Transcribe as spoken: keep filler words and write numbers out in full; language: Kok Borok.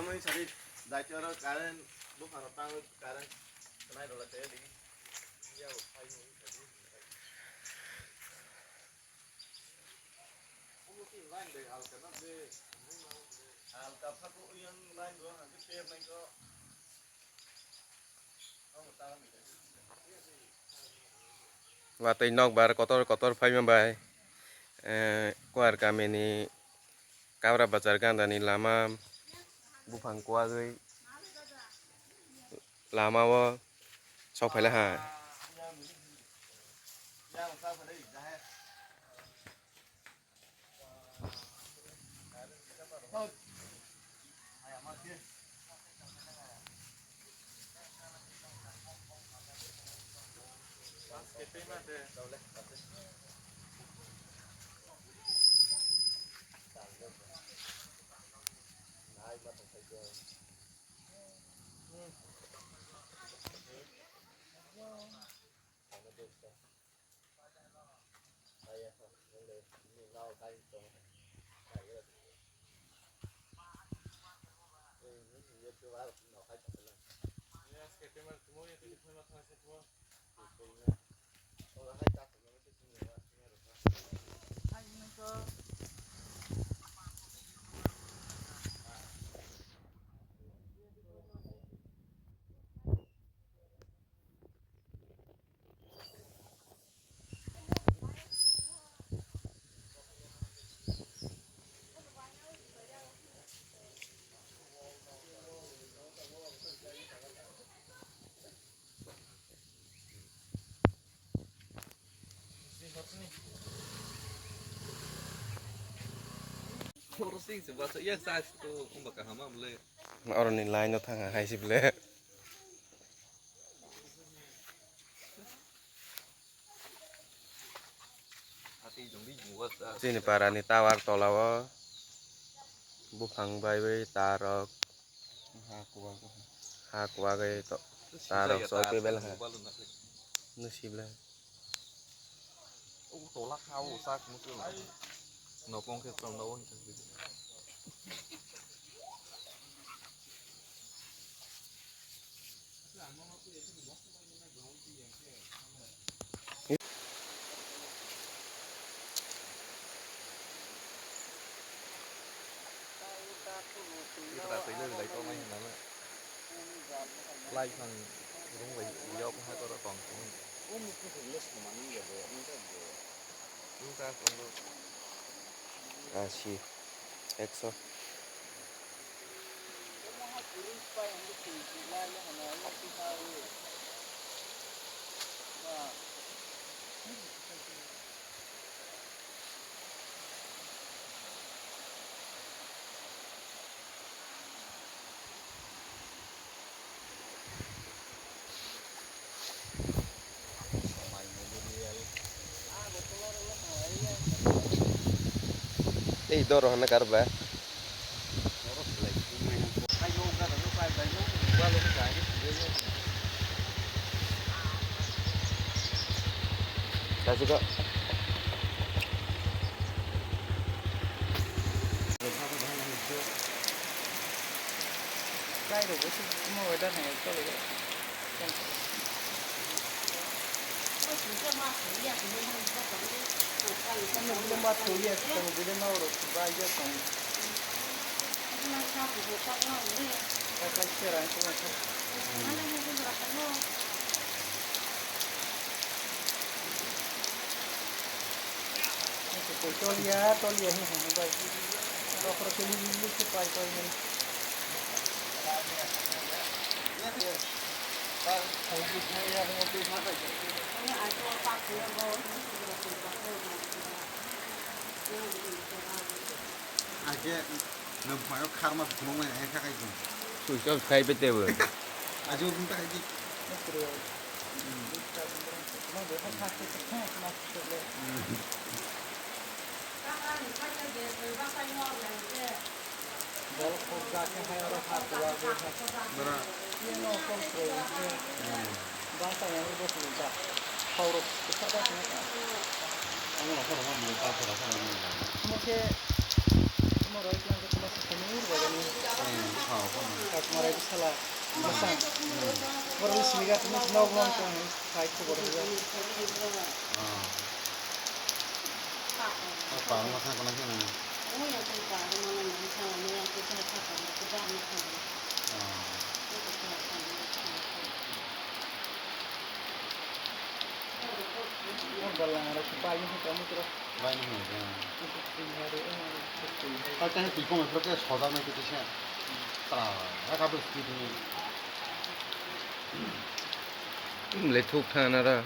Oi, sari, daityo aro current, buphang rok tangwi current, nai rwlai tei di. Iya, bo phai nung sari. Omo ki line de, alka na de. Alka pha ko yang line ro, hang ke per nai ko. Watwi nokbar kotor kotor phaima bai, eh, Kuar kamini Kabra Bazar gandani lama buphang kuwagwi lama o sok phaila ha. Oroni line no thang hai si ble. Chini para ni tower tola o buphang bai bai tar rok ha kuwagwi to tar rok choi twi belai kha. Nw si belai. Tola kha o sak mutu no pong khe tong no. Itra twi le lai tong nai hwnna le. Lai phang rung bai yop ha koro tong tong. Asi, ekso. Ei, doro hana karba. Kasi ko. Toliya, toliya, he, he, he, bai. Rok, rok, he, he, he, he, pai, pai, he. Aje, nwng phaio kharma phunukmani hai kha khai kung. Switch off khai pe tebo. Aje, wng ta khai di. Bora. Marai bwsala bwsang. Borok ni simi gati nok nok tong hai khobor hwnjak. Ah. Ah, parma thang kana khe nang. Ah. Ang balang ara si bai ni tamo tro. Bai ni hwnwi, ah. Pai tang twi kong phro khe sojak nai twi se. Tra, ra ka bwswi twi. Le thuk thana ra.